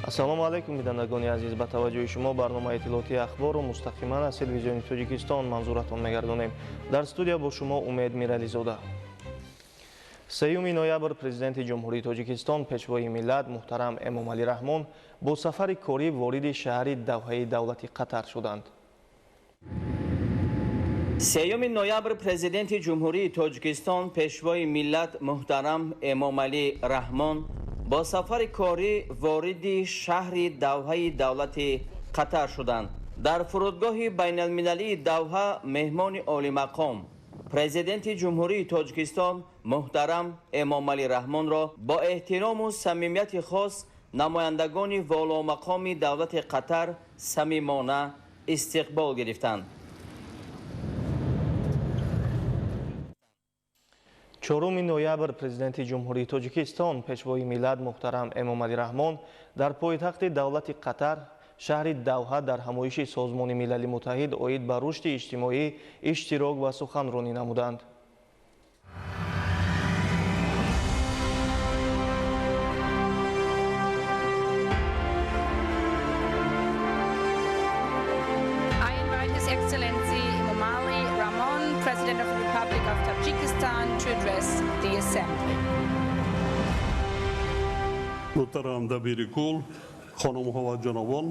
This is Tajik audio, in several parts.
Ассалому алайкум, бинандагони азиз. Ба таваҷҷӯҳи шумо барномаи иттилоотии ахборро мустақиман аз телевизиони Тоҷикистон манзуратон мегардонем. Дар студия бо шумо Умед Мирализода. 3 ноябр Президенти Ҷумҳурии Тоҷикистон, Пешвои миллат муҳтарам Эмомалӣ Раҳмон бо сафари корӣ вориди шаҳри Давҳаи давлати Қатар шуданд. 3 ноябр Президенти Ҷумҳурии Тоҷикистон, Пешвои миллат муҳтарам Эмомалӣ Раҳмон бо сафари корӣ вориди шаҳри Давҳаи давлати Қатар шуданд. Дар фурудгоҳи байналмилалии Давҳа меҳмони олимақом Президенти Ҷумҳурии Тоҷикистон муҳтарам Эмомалӣ Раҳмонро бо эҳтирому самимияти хос намояндагони воломақоми давлати Қатар самимона истиқбол гирифтанд. 4 ноябр Президенти Ҷумҳурии Тоҷикистон, Пешвои миллат муҳтарам Эмомалӣ Раҳмон дар пойтахти давлати Қатар, шаҳри Давҳа, дар ҳамоиши Созмони Милали Муттаҳид оид ба рушди иҷтимоӣ иштирок ва суханронӣ намуданд. I invite His Excellency Emomali Rahmon, President of the Republic of Tajikistan, to address the Assembly. Муҳтарам дабири кул, хонумҳо ва ҷанобон,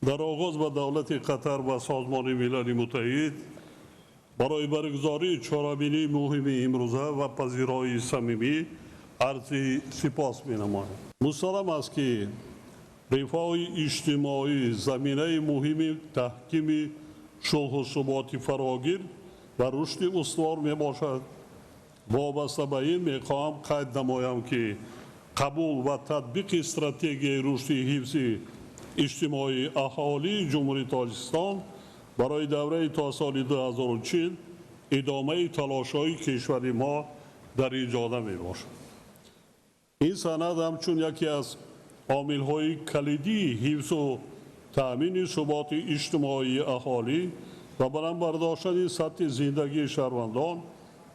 дар оғоз ба давлати Қатар ва Созмони Милали Муттаҳид барои баргузории чорабинии муҳими имрӯза ва пазироии самимӣ арзи сипос менамоям. Мусаллам аст, ки рифоҳи иҷтимоӣ заминаи муҳими таҳкими сулҳу суботи фарогир ва рушди устувор мебошад. Вобаста ба ин мехоҳам қайд намоям, ки қабул ва татбиқи стратегияи рушди ҳифзи иҷтимоии аҳолии Ҷумҳурии Тоҷикистон барои давраи то соли 2040 идомаи талошҳои кишвари мо дар ин ҷода мебошад. Ин санад ҳамчун яке аз омилҳои калидии ҳифзу таъмини суботи иҷтимоии аҳолӣ ва баланд бардоштани сатҳи зиндагии шаҳрвандон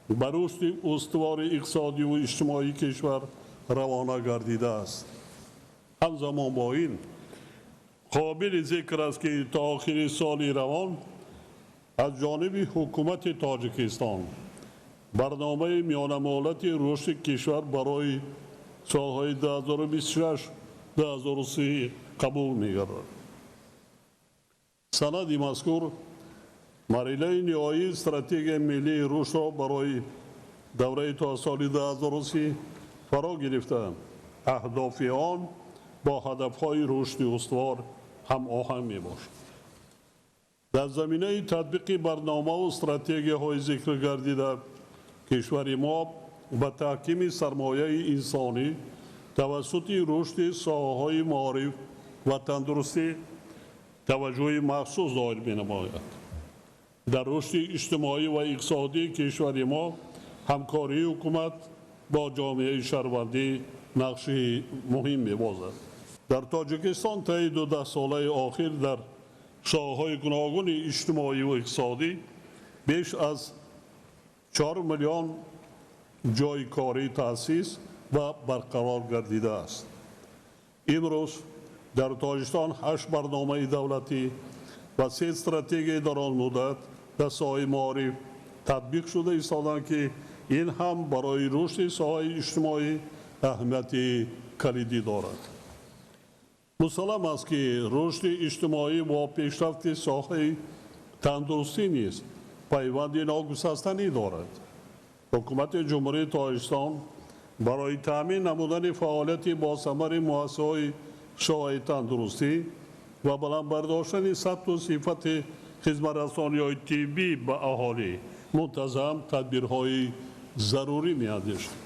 ба рушди устувори иқтисодиву иҷтимоии кишвар равона гардидааст. Ҳамзамон бо ин қобили зикр аст, ки то охири соли равон аз ҷониби ҳукумати Тоҷикистон барномаи миёнамуҳлати рушди кишвар барои солҳои 2026-2030 қабул мегардад. Санади мазкур марҳилаи ниҳоии стратегияи миллии рушдро барои давраи то соли 2030 фаро гирифта, аҳдофи он бо ҳадафҳои рушди устувор ҳамоҳанг мебошад. Дар заминаи татбиқи барномаву стратегияҳои зикр гардида кишвари мо ба таҳкими сармояи инсонӣ тавассути рушди соҳаҳои маориф ва тандурустӣ таваҷҷӯҳи махсус доир менамояд. Дар рушди иҷтимоӣ ва иқтисодии кишвари мо ҳамкории ҳукумат бо ҷомеаи шаҳрвандӣ нақши муҳим мебозад. Дар Тоҷикистон таи ду даҳсолаи охир дар соҳаҳои гуногуни иҷтимоӣ ва иқтисодӣ беш аз 4 миллион ҷойи корӣ таъсис ва барқарор гардидааст. Имрӯз дар Тоҷикистон 8 барномаи давлатӣ ва 3 стратегияи дар он муддат дар соҳаи маориф татбиқ шуда истоданд, ки ин ҳам барои рушди соҳаи иҷтимоӣ аҳамияти калидӣ дорад. Мусаллам аст, ки рушди иҷтимоӣ бо пешрафти соҳаи тандурустӣ низ пайванди ногусастанӣ дорад. Ҳукумати Ҷумҳурии Тоҷикистон барои таъмин намудани фаъолияти босамари муассисаҳои соҳаи тандурустӣ ва баланд бардоштани сатҳу сифати хизматрасониҳои тиббӣ ба аҳолӣ мунтазам тадбирҳои зарурӣ меандешад.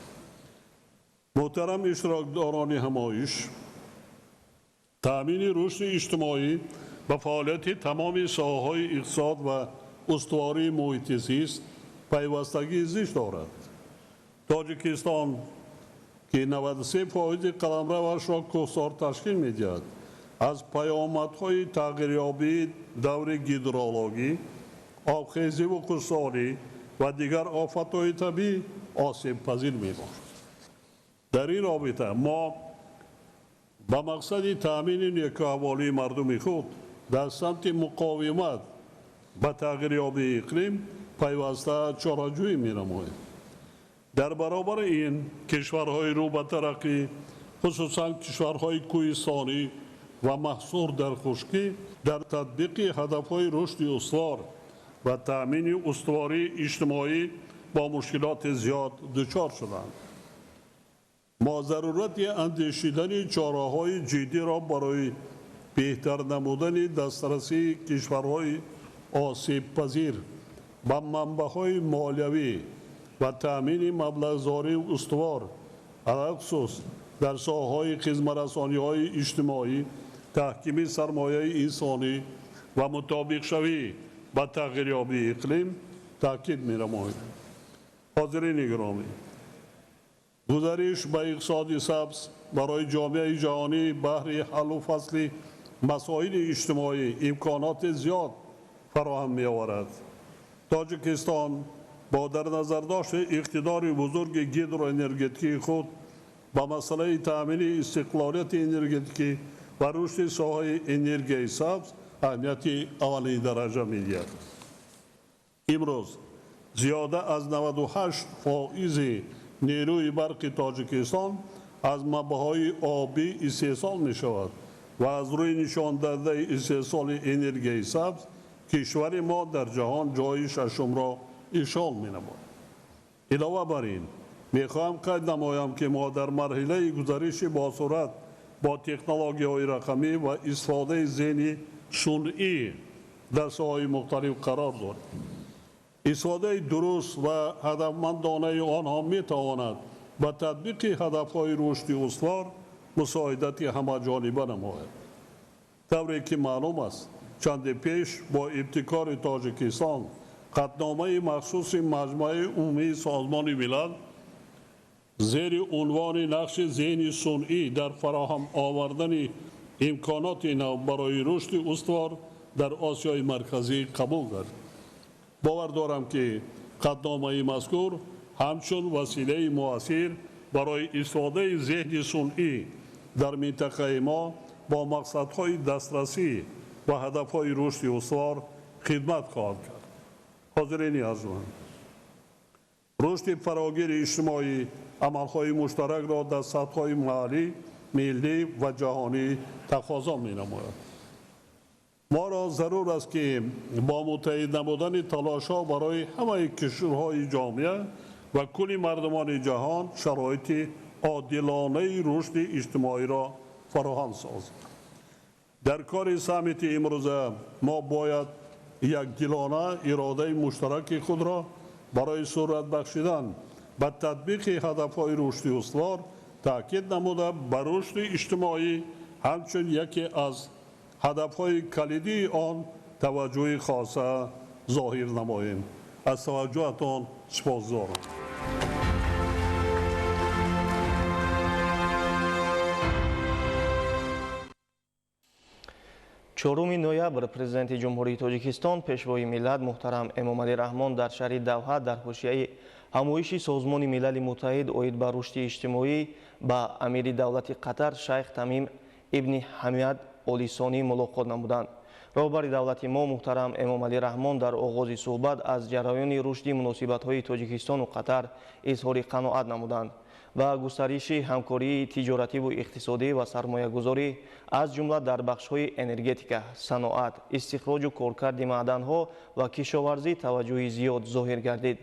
Муҳтарам иштирокдорони ҳамоиш, таъмини рушди иҷтимоӣ ба фаъолияти тамоми соҳаҳои иқтисод ва устувории муҳити зист пайвастагии зич дорад. Тоҷикистон, ки 93% қаламравашро кӯҳсор ташкил медиҳад, аз паёмадҳои тағйирёбии даври гидрологӣ, обхезиву хушксолӣ ва дигар офатҳои табиӣ осебпазир мебошад. Дар ин робита мо Ба мақсади таъмини некӯаҳволии мардуми худ дар самти муқовимат ба тағйирёбии иқлим пайваста чораҷӯӣ менамоем. Дар баробари ин кишварҳои рӯ ба тараққӣ, хусусан кишварҳои кӯҳистонӣ ва маҳсур дар хушкӣ, дар татбиқи ҳадафҳои рушди устувор ва таъмини устувории иҷтимоӣ бо мушкилоти зиёд дучор шуданд. Мо зарурати андешидани чораҳои ҷиддиро барои беҳтар намудани дастрасии кишварҳои осебпазир ба манбаъҳои молиявӣ ва таъмини маблағгузории устувор, алалхусус дар соҳаҳои хизматрасониҳои иҷтимоӣ, таҳкими сармояи инсонӣ ва мутобиқшавӣ ба тағйирёбии иқлим таъкид менамоем. Ҳозирини гиромӣ, гузариш ба иқтисоди сабз барои ҷомеаи ҷаҳонӣ баҳри ҳаллу фасли масоили иҷтимоӣ имконоти зиёд фароҳам меоварад. Тоҷикистон бо дар назардошти иқтидори бузурги гидроэнергетикии худ ба масъалаи таъмини истиқлолияти энергетикӣ ва рушди соҳаи энергияи сабз аҳамияти аввалин дараҷа медиҳад. Имрӯз зиёда аз 98% нерӯи барқи Тоҷикистон аз манбаъҳои обӣ истеҳсол мешавад ва аз рӯи нишондодаи истеҳсоли энергияи сабз кишвари мо дар ҷаҳон ҷои шашумро ишғол менамояд. Илова бар ин, мехоҳам қайд намоям, ки мо дар марҳилаи гузариши босуръат бо технологияҳои рақамӣ ва истифодаи зеҳни сунъӣ дар соҳаҳои мухталиф қарор дорем. Истифодаи дуруст ва ҳадафмандонаи онҳо метавонад ба татбиқи ҳадафҳои рушди устувор мусоидати ҳамаҷониба намояд. Тавре ки маълум аст, чанде пеш бо ибтикори Тоҷикистон қатъномаи махсуси Маҷмӯаи умумии Созмони Милал зери унвони нақши зеҳни сунъӣ дар фароҳам овардани имконоти нав барои рушди устувор дар Осиёи Марказӣ қабул гардид. Бовар дорам, ки қатъномаи мазкур ҳамчун василаи муассир барои истифодаи зеҳни сунъӣ дар минтақаи мо бо мақсадҳои дастрасӣ ва ҳадафҳои рушди устувор хидмат хоҳад кард. Ҳозирини арҷманд, рушди фарогири иҷтимоӣ амалҳои муштаракро дар сатҳҳои маҳаллӣ, миллӣ ва ҷаҳонӣ тақозо менамояд. Моро зарур аст, ки бо муттаҳид намудани талошҳо барои ҳамаи кишварҳои ҷомеа ва кулли мардумони ҷаҳон шароити одилонаи рушди иҷтимоиро фароҳам созем. Дар кори саммити имрӯза мо бояд якдилона иродаи муштараки худро барои суръат бахшидан ба татбиқи ҳадафҳои рушди устувор таъкид намуда, ба рушди иҷтимоӣ ҳамчун яке аз ҳадафҳои калидии он таваҷҷӯҳи хоса зоҳир намоем. Аз таваҷҷӯҳатон сипосгузорам. 4 ноябр Президенти Ҷумҳурии Тоҷикистон, Пешвои миллат муҳтарам Эмомалӣ Раҳмон дар шаҳри Давҳа дар ҳошияи ҳамоиши Созмони Милали Муттаҳид оид ба рушди иҷтимоӣ ба амири давлати Қатар шайх Тамим ибни Ҳамиад Олисонӣ мулоқот намуданд. Роҳбари давлати мо муҳтарам Эмомалӣ Раҳмон дар оғози суҳбат аз ҷараёни рушди муносибатҳои Тоҷикистону Қатар изҳори қаноат намуданд. Ба густариши ҳамкории тиҷоративу иқтисодӣ ва сармоягузорӣ, аз ҷумла дар бахшҳои энергетика, саноат, истихроҷу коркарди маъданҳо ва кишоварзӣ таваҷҷӯҳи зиёд зоҳир гардид.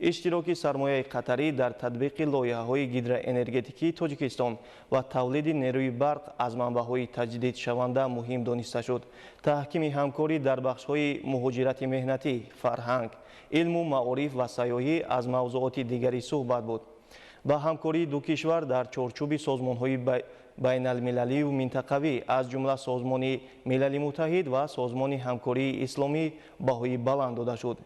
Иштироки сармояи қатарӣ дар татбиқи лоиҳаҳои гидроэнергетикии Тоҷикистон ва тавлиди нерӯи барқ аз манбаъҳои таҷдидшаванда муҳим дониста шуд. Таҳкими ҳамкорӣ дар бахшҳои муҳоҷирати меҳнатӣ, фарҳанг, илму маориф ва сайёҳӣ аз мавзӯоти дигари суҳбат буд. Ба ҳамкории ду кишвар дар чорчӯби созмонҳои байналмилалию минтақавӣ, аз ҷумла Созмони Милали Муттаҳид ва Созмони ҳамкории исломӣ баҳои баланд дода шуд.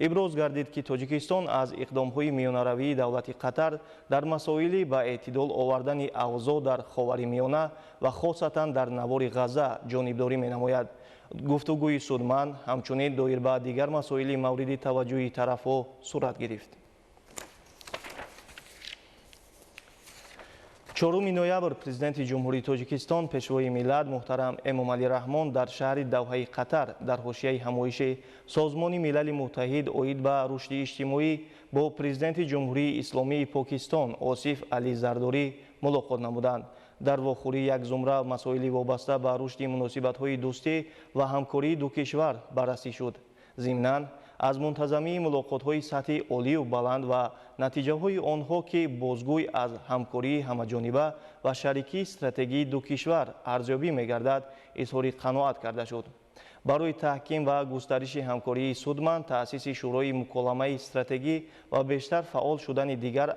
Иброз гардид, ки Тоҷикистон аз иқдомҳои миёнаравии давлати Қатар дар масоили ба эътидол овардани авзоъ дар Ховари Миёна ва хосатан дар навори Ғазза ҷонибдорӣ менамояд. Гуфтугӯи судманд ҳамчунин доир ба дигар масоили мавриди таваҷҷӯҳи тарафҳо сурат гирифт. 4 ноябр Президенти Ҷумҳурии Тоҷикистон, Пешвои миллат муҳтарам Эмомалӣ Раҳмон дар шаҳри Давҳаи Қатар дар ҳошияи ҳамоиши Созмони Милали Муттаҳид оид ба рушди иҷтимоӣ бо Президенти Ҷумҳурии Исломии Покистон Осиф Алӣ Зардорӣ мулоқот намуданд. Дар вохӯрӣ як зумра масоили вобаста ба рушди муносибатҳои дӯстӣ ва ҳамкории ду кишвар баррасӣ шуд. Зимнан аз мунтазамии мулоқотҳои сатҳи олию баланд ва натиҷаҳои онҳо, ки бозгӯй аз ҳамкории ҳамаҷониба ва шарикии стратегии ду кишвар арзёбӣ мегардад, изҳори қаноат карда шуд. Барои таҳким ва густариши ҳамкории судманд, таъсиси Шӯрои муколамаи стратегӣ ва бештар фаъол шудани дигар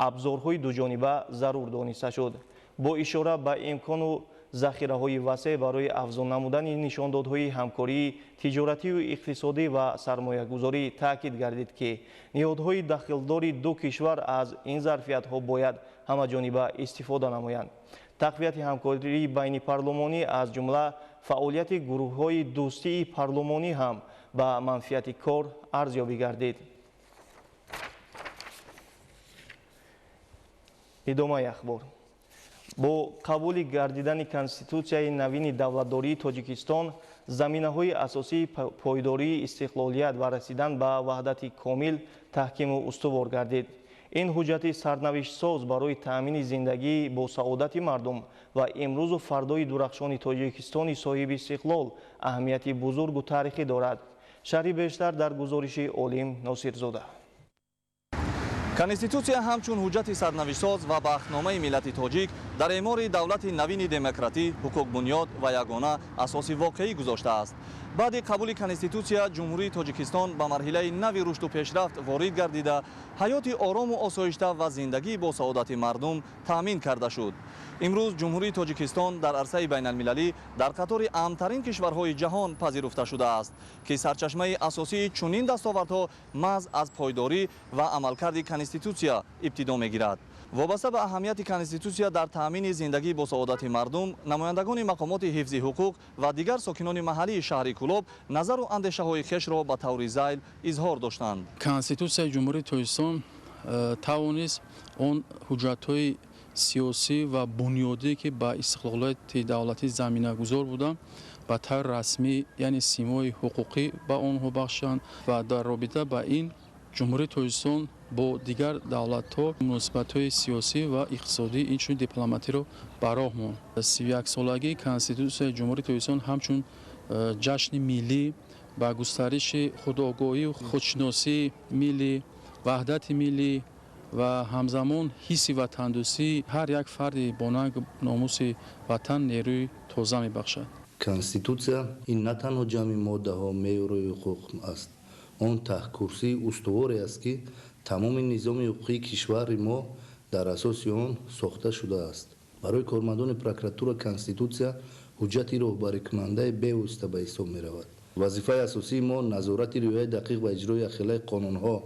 абзорҳои дуҷониба зарур дониста шуд. Бо ишора ба имкону захираҳои васеъ барои афзун намудани нишондодҳои ҳамкории тиҷоратию иқтисодӣ ва сармоягузорӣ таъкид гардид, ки ниҳодҳои дахлдори ду кишвар аз ин зарфиятҳо бояд ҳамаҷониба истифода намоянд. Тақвияти ҳамкории байнипарлумонӣ, аз ҷумла фаъолияти гурӯҳҳои дӯстии парлумонӣ ҳам ба манфиати кор арзёбӣ гардид. Идомаи ахбор. Бо қабули гардидани Конститутсияи навини давлатдории Тоҷикистон заминаҳои асосии пойдории истиқлолият ва расидан ба ваҳдати комил таҳкиму устувор гардид. Ин ҳуҷҷати сарнавиштсоз барои таъмини зиндагии бо саодати мардум ва имрӯзу фардои дурахшони Тоҷикистони соҳиби истиқлол аҳамияти бузургу таърихӣ дорад. Шарҳи бештар дар гузориши Олим Носирзода. Конститутсия ҳамчун ҳуҷҷати сарнавиштсоз ва бахтномаи миллати тоҷик дар эъмори давлати навини демократӣ, ҳуқуқбунёд ва ягона асоси воқеӣ гузоштааст. Баъди қабули Конститутсия Ҷумҳурии Тоҷикистон ба марҳилаи нави рушду пешрафт ворид гардида, ҳаёти орому осоишта ва зиндагии босаодати мардум таъмин карда шуд. Имрӯз Ҷумҳурии Тоҷикистон дар арсаи байналмилалӣ дар қатори амнтарин кишварҳои ҷаҳон пазируфта шудааст, ки сарчашмаи асосии чунин дастовардҳо маҳз аз пойдорӣ ва амалкарди Конститутсия ибтидо мегирад. Вобаста ба аҳамияти Конститутсия дар таъмини зиндагии босаодати мардум, намояндагони мақомоти ҳифзи ҳуқуқ ва дигар сокинони маҳаллии шаҳри Кӯлоб назару андешаҳои хешро ба таври зайл изҳор доштанд. Конститутсияи Ҷумҳурии Тоҷикистон тавонист он ҳуҷҷатҳои сиёсӣ ва бунёдӣ, ки ба истиқлолияти давлатӣ заминагузор буданд, ба таври расмӣ, яъне симои ҳуқуқӣ ба онҳо бахшанд ва дар робита ба ин Ҷумҳурии Тоҷикистон бо дигар давлатҳо муносибатҳои сиёсӣ ва иқтисодӣ, инчунин дипломатиро ба роҳ монд. 31-солагии Конститутсияи Ҷумҳурии Тоҷикистон ҳамчун ҷашни миллӣ ба густариши худогоҳию худшиносии миллӣ, ваҳдати миллӣ ва ҳамзамон ҳисси ватандӯстии ҳар як фарди бо нангу номуси ватан нерӯи тоза мебахшад. Конститутсия ин на танҳо ҷамъи моддаҳо, меъёрҳои ҳуқуқ аст, он таҳкурсии устуворе аст, ки тамоми низоми ҳуқуқии кишвари мо дар асоси он сохта шудааст. Барои кормандони прокуратура Конститутсия ҳуҷҷати роҳбарикунандаи бевосита ба ҳисоб меравад. Вазифаи асосии мо назорати риояи дақиқ ва иҷрои ахилаи қонунҳо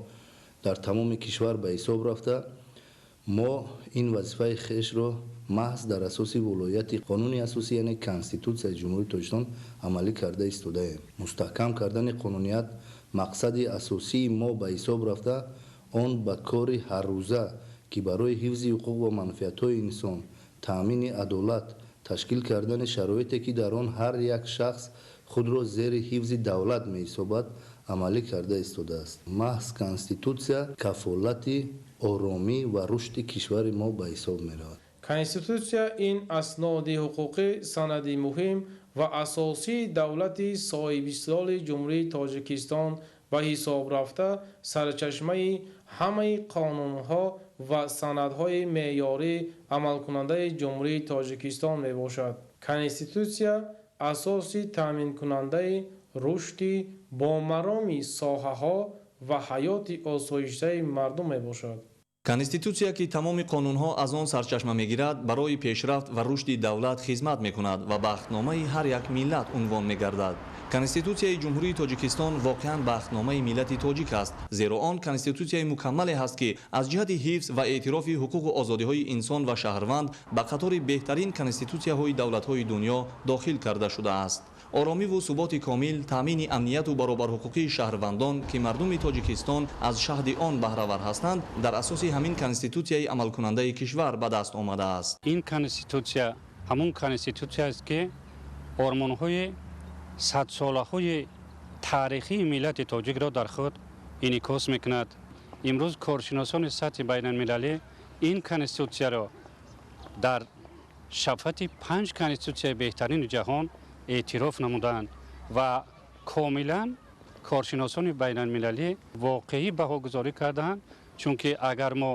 дар тамоми кишвар ба ҳисоб рафта, мо ин вазифаи хешро маҳз дар асоси волояти қонуни асосӣ, яъне Конститутсияи Ҷумҳурии Тоҷикистон амалӣ карда истодаем. Мустаҳкам кардани қонуният мақсади асосии мо ба ҳисоб рафта, он ба кори ҳаррӯза, ки барои ҳифзи ҳуқуқ ва манфиатҳои инсон, таъмини адолат, ташкил кардани шароите, ки дар он ҳар як шахс худро зери ҳифзи давлат меҳисобад, амалӣ карда истодааст. Маҳз Конститутсия кафолати оромӣ ва рушди кишвари мо ба ҳисоб меравад. Конститутсия ин асноди ҳуқуқӣ, санади муҳим ва асосии давлати соҳибистиқлоли Ҷумҳурии Тоҷикистон ба ҳисоб рафта, сарчашмаи ҳамаи қонунҳо ва санадҳои меъёрии амалкунандаи Ҷумҳурии Тоҷикистон мебошад. Конститутсия асоси таъминкунандаи рушди бомароми соҳаҳо ва ҳаёти осоиштаи мардум мебошад. Конститутсия, ки тамоми қонунҳо аз он сарчашма мегирад, барои пешрафт ва рушди давлат хизмат мекунад ва бахтномаи ҳар як миллат унвон мегардад. Конститутсияи Ҷумҳурии Тоҷикистон воқеан бахтномаи миллати тоҷик аст, зеро он конститутсияи мукаммале ҳаст, ки аз ҷиҳати ҳифз ва эътирофи ҳуқуқу озодиҳои инсон ва шаҳрванд ба қатори беҳтарин конститутсияҳои давлатҳои дунё дохил карда шудааст. Оромиву суботи комил, таъмини амнияту баробарҳуқуқии шаҳрвандон, ки мардуми Тоҷикистон аз шаҳди он баҳравар ҳастанд, дар асоси ҳамин конститутсияи амалкунандаи кишвар ба даст омадааст. Ин конститутсия ҳамун конститутсия аст, ки ормонҳои садсолаҳои таърихии миллати тоҷикро дар худ инъикос мекунад. Имрӯз коршиносони сатҳи байналмилалӣ ин конститутсияро дар шафати 5 конститутсияи беҳтарини ҷаҳон эътироф намуданд ва комилан коршиносони байналмилалӣ воқеӣ баҳогузорӣ карданд, чунки агар мо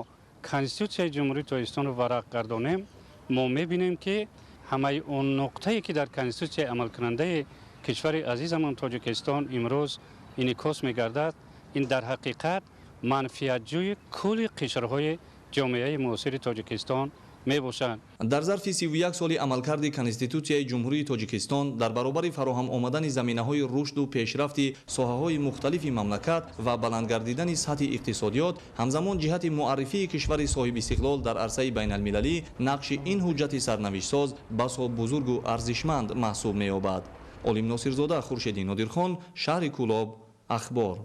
конститутсияи Ҷумҳурии Тоҷикистонро варақ гардонем, мо мебинем, ки ҳамаи он нуқтае, ки дар конститутсияи амалкунандаи кишвари азизамон Тоҷикистон имрӯз инъикос мегардад, ин дар ҳақиқат манфиатҷӯи кулли қишрҳои ҷомеаи муосири Тоҷикистон мебошанд. Дар зарфи 31 соли амалкарди Конститутсияи Ҷумҳурии Тоҷикистон дар баробари фароҳам омадани заминаҳои рушду пешрафти соҳаҳои мухталифи мамлакат ва баландгардидани сатҳи иқтисодиёт, ҳамзамон ҷиҳати муаррифии кишвари соҳибистиқлол дар арсаи байналмилалӣ нақши ин ҳуҷҷати сарнавиштсоз басо бузургу арзишманд маҳсуб меёбад. Олим Носирзода, Хуршеди Нодирхон, шаҳри Кӯлоб, Ахбор.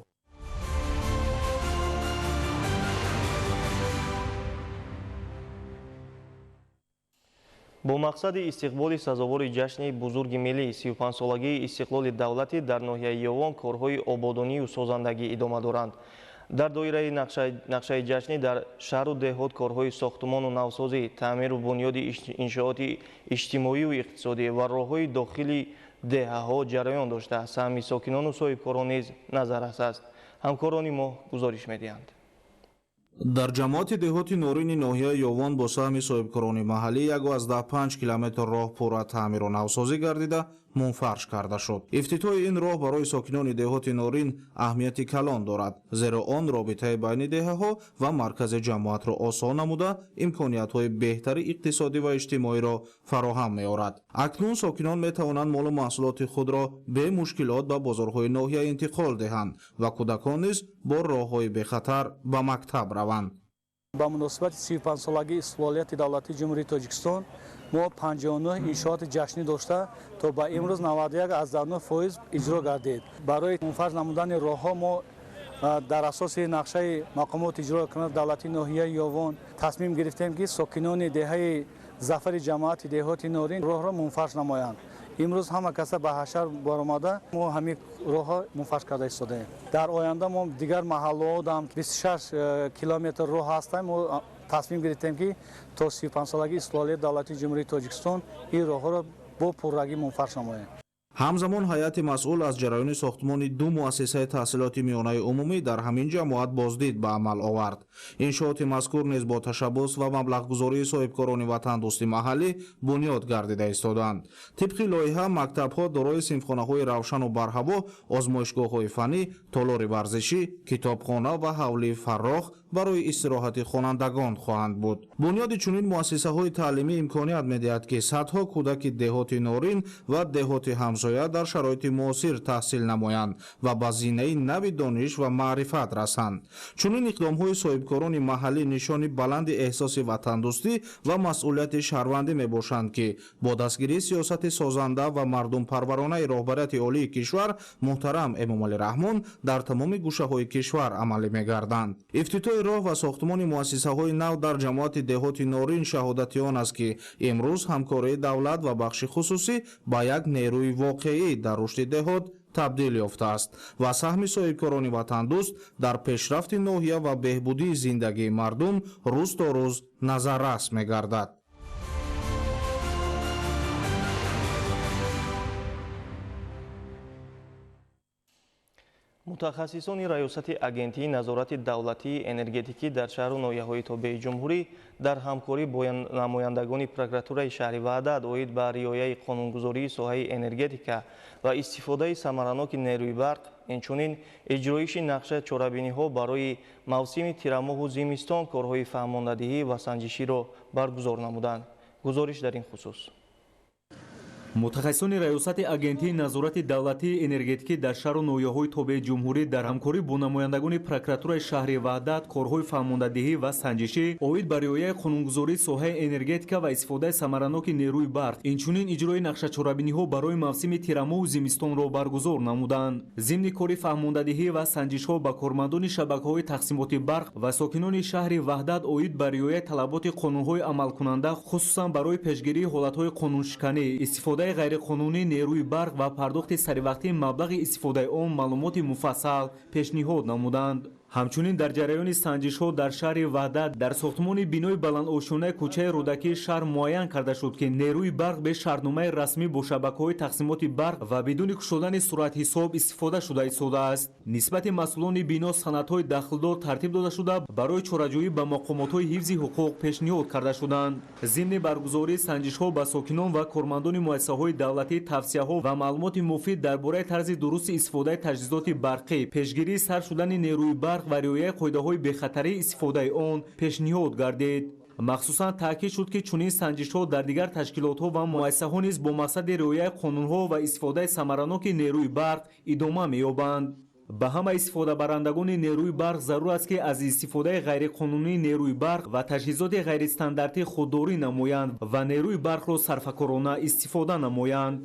Бо мақсади истиқболи сазовори ҷашни бузурги миллӣ 35-солагии истиқлоли давлатӣ дар ноҳияи Ёвон корҳои ободонию созандагӣ идома доранд. Дар доираи нақшаи ҷашнӣ дар шаҳру деҳот корҳои сохтумону навсозӣ, таъмиру бунёди иншооти иҷтимоию иқтисодӣ ва роҳҳои дохили деҳаҳо ҷараён дошта, саҳми сокинону соҳибкорон низ назаррас аст. Ҳамкорони мо гузориш медиҳанд. Дар ҷамоати деҳоти Норини ноҳияи Ёвон бо саҳми соҳибкорони маҳаллӣ 1,5 километр роҳ пурра таъмиру навсозӣ гардида мунфарш карда шуд. Ифтитоҳи ин роҳ барои сокинони деҳоти Норин аҳамияти калон дорад, зеро он робитаи байни деҳаҳо ва маркази ҷамоатро осон намуда, имкониятҳои беҳтари иқтисодӣ ва иҷтимоиро фароҳам меорад. Акнун сокинон метавонанд молу маҳсулоти худро бемушкилот ба бозорҳои ноҳия интиқол диҳанд ва кӯдакон низ бо роҳҳои бехатар ба мактаб раванд. Ба муносибати 35-солагии истиқлолияти давлатии Ҷумҳурии Тоҷикистон мо 59 иншооти ҷашнӣ дошта, то ба имрӯз 91,9% иҷро гардид. Барои мунфарш намудани роҳҳо мо дар асоси нақшаи мақомоти иҷрокунандаи давлатии ноҳияи Ёвон тасмим гирифтем, ки сокинони деҳаи Зафари ҷамоати деҳоти Норин роҳро мунфарш намоянд. Имрӯз ҳама каса ба ҳашар баромада, мо ҳамин роҳҳо мунфарш карда истодаем. Дар оянда мо дигар маҳаллаҳо дам 26 километр роҳ ҳастем. Мо тасмим гирифтем, ки то 35-солагии истиқлолияти давлатии Ҷумҳурии Тоҷикистон ин роҳҳоро бо пуррагӣ мунфарш намоем. Ҳамзамон ҳайати масъул аз ҷараёни сохтмони ду муассисаи таҳсилоти миёнаи умумӣ дар ҳамин ҷамоат боздид ба амал овард. Иншооти мазкур низ бо ташаббус ва маблағгузории соҳибкорони ватандӯсти маҳаллӣ бунёд гардида истоданд. Тибқи лоиҳа мактабҳо дорои синфхонаҳои равшану барҳаво, озмоишгоҳҳои фаннӣ, толори варзишӣ, китобхона ва ҳавлии фаррох барои истироҳати хонандагон хоҳанд буд. Бунёди чунин муассисаҳои таълимӣ имконият медиҳад, ки садҳо кӯдаки деҳоти Норин ва деҳоти ҳамсоя дар шароити муосир таҳсил намоянд ва ба зинаи нави дониш ва маърифат расанд. Чунин иқдомҳои соҳибкорони маҳаллӣ нишони баланди эҳсоси ватандӯстӣ ва масъулияти шаҳрвандӣ мебошанд, ки бо дастгирии сиёсати созанда ва мардумпарваронаи роҳбарияти олии кишвар муҳтарам Эмомалӣ Раҳмон дар тамоми гӯшаҳои кишвар амалӣ мегарданд. Ифтитоҳи роҳ ва сохтмони муассисаҳои нав дар ҷамоати деҳоти Норин шаҳодати он аст, ки имрӯз ҳамкории давлат ва бахши хусусӣ ба як нерӯи воқеӣ дар рушди деҳот табдил ёфтааст ва саҳми соҳибкорони ватандӯст дар пешрафти ноҳия ва беҳбудии зиндагии мардум рӯз то рӯз назаррас мегардад. Мутахассисони раёсати Агентии назорати давлатии энергетикӣ дар шаҳру ноҳияҳои тобеи ҷумҳурӣ дар ҳамкорӣ бо намояндагони прокуратураи шаҳри Ваҳдат оид ба риояи қонунгузории соҳаи энергетика ва истифодаи самараноки нерӯи барқ, инчунин иҷроиши нақша чорабиниҳо барои мавсими тирамоҳу зимистон корҳои фаҳмондадиҳӣ ва санҷиширо баргузор намуданд. Гузориш дар ин хусус. Мутахассисони раёсати Агентии назорати давлатии энергетикӣ дар шаҳру ноҳияҳои тобеи ҷумҳурӣ дар ҳамкорӣ бо намояндагони прокуратураи шаҳри Ваҳдат корҳои фаҳмондадиҳӣ ва санҷишӣ оид ба риояи қонунгузории соҳаи энергетика ва истифодаи самараноки нерӯи барқ, инчунин иҷрои нақшачорабиниҳо барои мавсими тирамоҳу зимистонро баргузор намуданд. Зимни кори фаҳмондадиҳӣ ва санҷишҳо ба кормандони шабакаҳои тақсимоти барқ ва сокинони шаҳри Ваҳдат оид ба риояи талаботи қонунҳои амалкунанда, хусусан барои пешгирии ҳолатҳои қонуншиканӣ, истифодаи ғайриқонунии нерӯи барқ ва пардохти саривақтии маблағи истифодаи он маълумоти муфассал пешниҳод намуданд. Ҳамчунин дар ҷараёни санҷишҳо дар шаҳри Ваҳдат дар сохтмони бинои баландошёнаи кӯчаи Рӯдакии шаҳр муайян карда шуд, ки нерӯи барқ бе шартномаи расмӣ бо шабакаҳои тақсимоти барқ ва бидуни кушодани суратҳисоб истифода шуда истодааст. Нисбати масъулони бино санадҳои дахлдор тартиб дода шуда, барои чораҷӯӣ ба мақомотҳои ҳифзи ҳуқуқ пешниҳод карда шуданд. Зимни баргузории санҷишҳо ба сокинон ва кормандони муассисаҳои давлатӣ тавсияҳо ва маълумоти муфид дар бораи тарзи дурусти истифодаи таҷҳизоти барқӣ, пешгирии сарф шудани нерӯи барқ ва риояи қоидаҳои бехатарии истифодаи он пешниҳод гардид. Махсусан таъкид шуд, ки чунин санҷишҳо дар дигар ташкилотҳо ва муассисаҳо низ бо мақсади риояи қонунҳо ва истифодаи самараноки нерӯи барқ идома меёбанд. Ба ҳама истифодабарандагони нерӯи барқ зарур аст, ки аз истифодаи ғайриқонунии нерӯи барқ ва таҷҳизоти ғайристандартӣ худдорӣ намоянд ва нерӯи барқро сарфакорона истифода намоянд.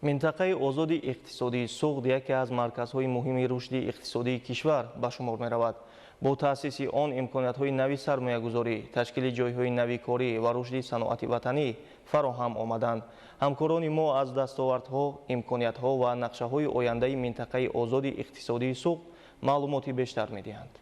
Минтақаи озоди иқтисодии Суғд яке аз марказҳои муҳими рушди иқтисодии кишвар ба шумор меравад. Бо таъсиси он имкониятҳои нави сармоягузорӣ, ташкили ҷойҳои нави корӣ ва рушди саноати ватанӣ фароҳам омаданд. Ҳамкорони мо аз дастовардҳо, имкониятҳо ва нақшаҳои ояндаи минтақаи озоди иқтисодии Суғд маълумоти бештар медиҳанд.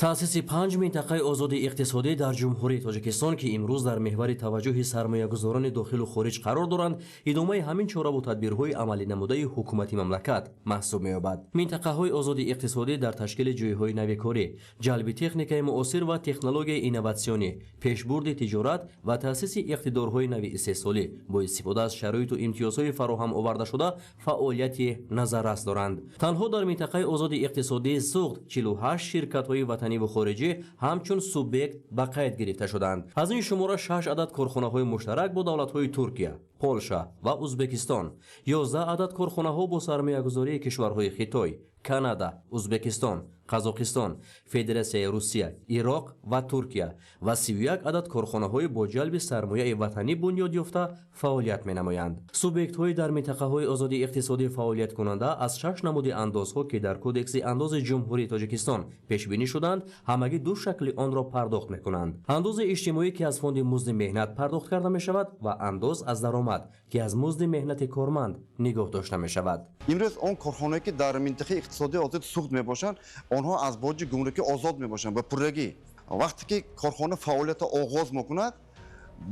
Таъсиси панҷ минтақаи озоди иқтисодӣ дар Ҷумҳурии Тоҷикистон, ки имрӯз дар меҳвари таваҷҷӯҳи сармоягузорони дохилу хориҷ қарор доранд, идомаи ҳамин чораву тадбирҳои амалӣ намудаи ҳукумати мамлакат маҳсуб меёбад. Минтақаҳои озоди иқтисодӣ дар ташкили ҷойҳои нави корӣ, ҷалби техникаи муосир ва технологияи инноватсионӣ, пешбурди тиҷорат ва таъсиси иқтидорҳои нави истеҳсолӣ бо истифода аз шароиту имтиёзҳои фароҳам овардашуда фаъолияти назаррас доранд. Танҳо дар минтақаи озоди иқтисодии Суғд 48 ширкатҳои ватанӣ ва хориҷӣ ҳамчун субъект ба қайд гирифта шуданд. Аз ин шумора 6 адад корхонаҳои муштарак бо давлатҳои Туркия, Полша ва Узбекистон, 11 адад корхонаҳо бо сармоягузории кишварҳои Хитой, Канада, Узбекистон, Қазоқистон, Федератсияи Русия, Ироқ ва Туркия ва 31 адад корхонаҳои бо ҷалби сармояи ватанӣ бунёд ёфта фаъолият менамоянд. Субъектҳои дар минтақаҳои озоди иқтисодӣ фаъолияткунанда аз 6 намуди андозҳо, ки дар Кодекси андози Ҷумҳурии Тоҷикистон пешбинӣ шуданд, ҳамагӣ ду шакли онро пардохт мекунанд. Андози иҷтимоӣ, ки аз фонди музди меҳнат пардохт карда мешавад, ва андоз аз даромад, ки аз музди меҳнати корманд нигоҳ дошта мешавад. Имрӯз он корхонаҳое, ки дар минтақаи иқтисодии озоди Суғд мебошанд, онҳо аз боҷи гумрукӣ озод мебошанд ба пуррагӣ. Вақте ки корхона фаъолиятро оғоз мекунад,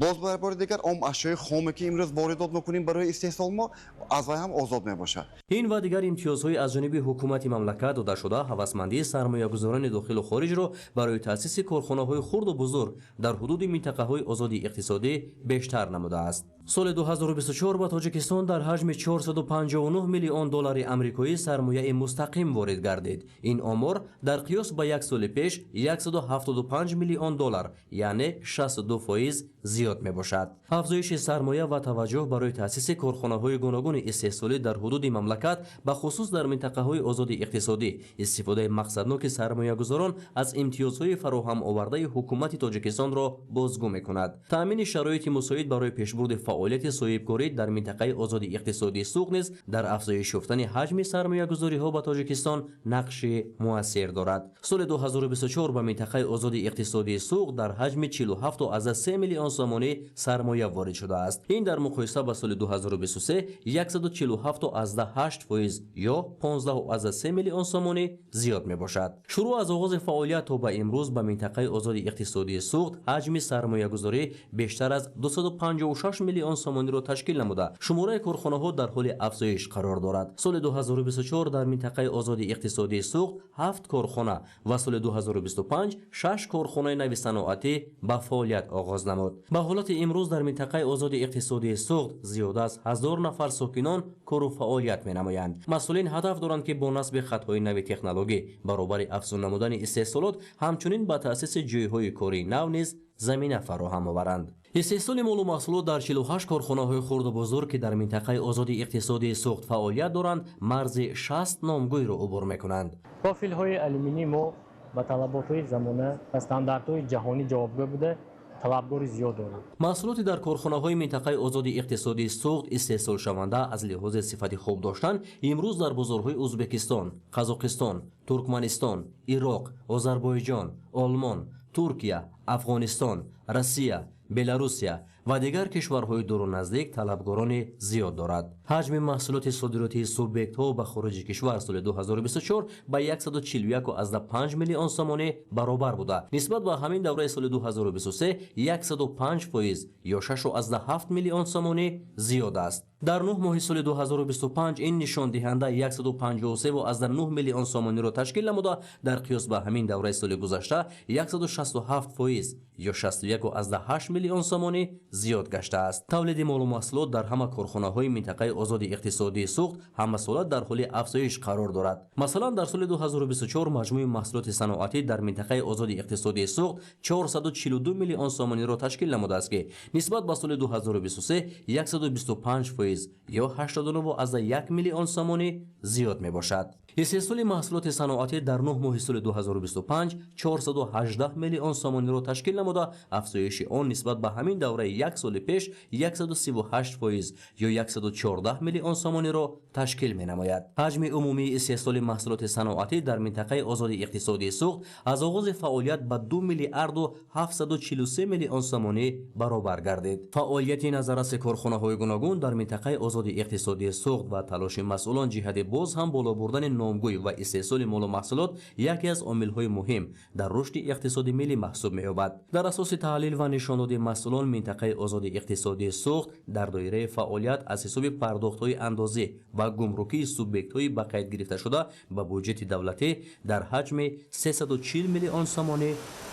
боз бар бори дигар он ашёи хоме, ки имрӯз воридот мекунем барои истеҳсол, мо аз вай ҳам озод мебошад. Ин ва дигар имтиёзҳои аз ҷониби ҳукумати мамлакат додашуда ҳавасмандии сармоягузорони дохилу хориҷро барои таъсиси корхонаҳои хурду бузург дар ҳудуди минтақаҳои озоди иқтисодӣ бештар намудааст. Соли 2024 ба Тоҷикистон дар ҳаҷми 459 миллион доллари амрикоӣ сармояи мустақим ворид гардид. Ин омор дар қиёс ба як соли пеш 175 миллион доллар, яъне 62% зиёд мебошад. Афзоиши сармоя ва таваҷҷӯҳ барои таъсиси корхонаҳои гуногуни истеҳсолӣ дар ҳудуди мамлакат, ба хусус дар минтақаҳои озоди иқтисодӣ, истифодаи мақсадноки сармоягузорон аз имтиёзҳои фароҳам овардаи ҳукумати Тоҷикистонро бозгӯ мекунад. Таъмини шароити мусоид барои пешбурди фаъолияти соҳибкорӣ дар минтақаи озоди иқтисодии Суғд низ дар афзоиш ёфтани ҳаҷми сармоягузориҳо ба Тоҷикистон нақши муассир дорад. Соли 2024 ба минтақаи озоди иқтисодии Суғд дар ҳаҷми 47,3 миллион сомонӣ сармоя ворид шудааст. Ин дар муқоиса ба соли 2023 147,8% ё 15,3 миллион сомонӣ зиёд мебошад. Шурӯъ аз оғози фаъолият то ба имрӯз ба минтақаи озоди иқтисодии Суғд ҳаҷми сармоягузорӣ бештар аз 256 миллион сомониро ташкил намуда, шумораи корхонаҳо дар ҳоли афзоиш қарор дорад. Соли 2024 дар минтақаи озоди иқтисодии Суғд 7 корхона ва соли 2025 6 корхонаи нави саноатӣ ба фаъолият оғоз намуд. Ба ҳолати имрӯз дар минтақаи озоди иқтисодии Суғд зиёда аз 1000 нафар сокинон кору фаъолият менамоянд. Масъулин ҳадаф доранд, ки бо насби хатҳои нави технологӣ баробари афзун намудани истеҳсолот, ҳамчунин ба таъсиси ҷойҳои кории нав низ замина фароҳам оваранд. Истеҳсоли молу маҳсулот дар 48 корхонаҳои хурду бузург, ки дар минтақаи озоди иқтисодии Суғд фаъолият доранд, марзи 60 номгӯйро убур мекунанд. Профилҳои алюминии мо ба талаботҳои замона ва стандартҳои ҷаҳонӣ ҷавобгӯ буда, талабгори зиёд доранд. Маҳсулоти дар корхонаҳои минтақаи озоди иқтисодии Суғд истеҳсолшаванда аз лиҳози сифати хуб доштан имрӯз дар бозорҳои Ӯзбекистон, Қазоқистон, Туркманистон, Ироқ, Озарбойҷон, Олмон, Туркия, Афғонистон, Россия, Беларусия ва дигар кишварҳои дуру наздик талабгорони зиёд дорад. Ҳаҷми маҳсулоти содиротии субъектҳо ба хориҷи кишвар соли 2024 ба 141,5 миллион сомонӣ баробар буда, нисбат ба ҳамин давраи соли 2023 105% ё 6,7 миллион сомонӣ зиёд аст. Дар 9 моҳи соли 2025 ин нишондиҳанда 153,9 миллион сомониро ташкил намуда, дар қиёс ба ҳамин давраи соли гузашта 167% ё 61,8 миллион сомонӣ зиёд гаштааст. Тавлиди молу маҳсулот дар ҳама корхонаҳои минтақаи озоди иқтисодии Суғд ҳамасола дар ҳоли афзоиш қарор дорад. Масалан, дар соли 2024 маҷмӯи маҳсулоти саноатӣ дар минтақаи озоди иқтисодии Суғд 442 миллион сомониро ташкил намудааст, ки нисбат ба соли 2023 125% ё 89,1 миллион сомонӣ зиёд мебошад. Истеҳсоли маҳсулоти саноатӣ дар 9 моҳи соли 2025 418 миллион сомониро ташкил намуда, афзоиши он нисбат ба ҳамин давраи як соли пеш 138% ё 114 миллион сомониро ташкил менамояд. Ҳаҷми умумии истеҳсоли маҳсулоти саноатӣ дар минтақаи озоди иқтисодии Суғд аз оғози фаъолият ба 2 миллиарду 743 миллион сомонӣ баробар гардид. Фаъолияти назарраси корхонаҳои гуногун дар минтақаи озоди иқтисодии Суғд ва талоши масъулон ҷиҳати боз ҳам боло бурдани номгӯй ва истеҳсоли молу маҳсулот яке аз омилҳои муҳим дар рушди иқтисоди миллӣ маҳсуб меёбад. Дар асоси таҳлил ва нишондоди масъулон, минтақаи озоди иқтисодии Суғд дар доираи фаъолият аз ҳисоби пардохтҳои андозӣ ва гумрукии субъектҳои ба қайд гирифташуда ба буҷети давлатӣ дар ҳаҷми 340 миллион сомонӣ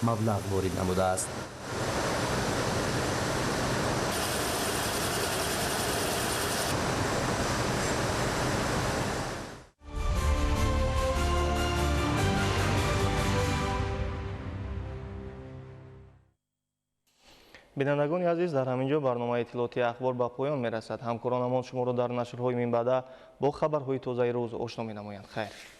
маблағ ворид намудааст. Бинандагони азиз, дар ҳамин ҷо барномаи иттилоотии ахбор ба поён мерасад. Ҳамкоронамон шуморо дар нашрҳои минбаъда бо хабарҳои тозаи рӯз ошно менамоянд. Хайр.